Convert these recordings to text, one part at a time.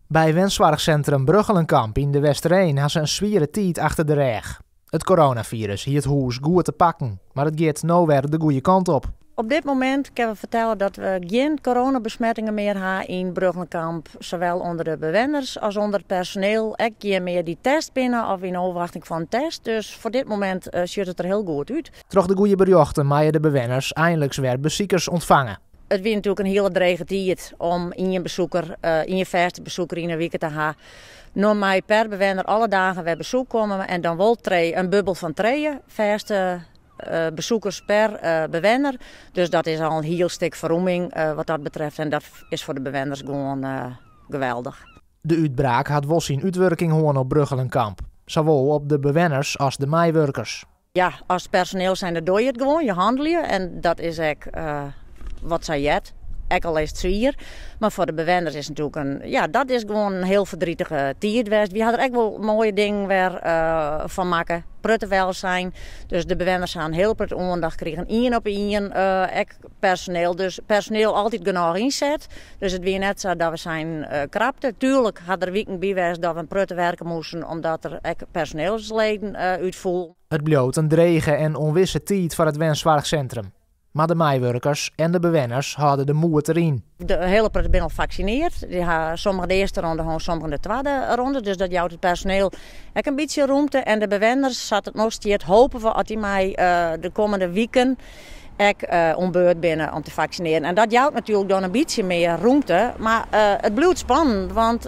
By wensoarchsintrum Brugchelencamp yn De Westereen ha se in swiere tiid achter de rêch. It coronafirus hie it hûs goed te pakken, mar it giet no wer de goede kant op. Op dit momint kinne we fertelle dat we gjin coronabesmettingen mear ha yn Brugchelencamp, sawol ûnder de bewenners as ûnder it personeel. Ek gjin mear dy't test binne of yn ôfwachting fan in test. Dus foar dit momint sjocht it der hiel goed út. Troch de goede berjochten meie de bewenners einliks wer besikers ûntfange. It wie natuerlik in hiele drege tiid om ien besoeker, ien fêste besoeker yn 'e wike te ha. No mei per bewenner alle dagen wer besoek komme en dan wol in bubbel fan trije fêste besoekers per bewenner. Dus dat is al in hiel stik ferroming wat dat betreft en dat is foar de bewenners gewoan geweldich. De útbraak hat wol syn útwurking hân op Brugchelencamp, sawol op de bewenners as de meiwurkers. Ja, as personeel zijnde doar je it gewoan, je hannelje en dat is ek wat sa heart. Ek al is it swier, mar foar de bewenners is it natuerlik in, ja, dat is gewoan in hiel verdrietige tiid west. Wy ha der ek wol moaie dingen wer fan makke, protte welzijn. Dus de bewenners ha in hiel protte oandacht krigen, ien op ien, ek personeel. Dus personeel altyd genôch ynset. Dus it wie net sa dat we seinen krapte. Tuerlik ha der wiken by west dat we in protte werke moasten, omdat der ek personeelsleden útfoelen. It bliuwt in drege en ûnwisse tiid foar it wensoarchsintrum. Mar de meiwurkers en de bewenners hâlde de moed deryn. De hiele protte binne al faksinearre. Dy ha sommigen de earste ronde hân, sommigen de twadde ronde. Dus dat jout it personeel ek in bytsje rûmte. En de bewenners, sa't it no stiet, hoopje we dat dy mei de kommende wiken ek oan beurt binne om te faksinearjen. En dat jout natuerlik dan in bytsje mear rûmte. Mar it bliuwt spannend, want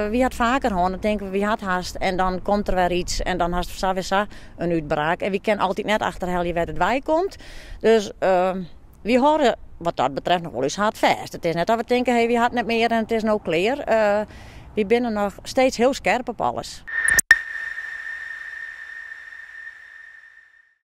wy ha it faker hân. Dan tinke we, wy ha it hast en dan komt der wer yts en dan hast sawiesa in útbraak. En wy kinne altyd net achterhelje wêr't it wei komt. Dus wy hâlde wat dat betreft noch wol ús hart fêst. It is net dat we tinke, hey, wy ha it net mear en it is no klear. Wy binne noch steeds hiel skerp op alles.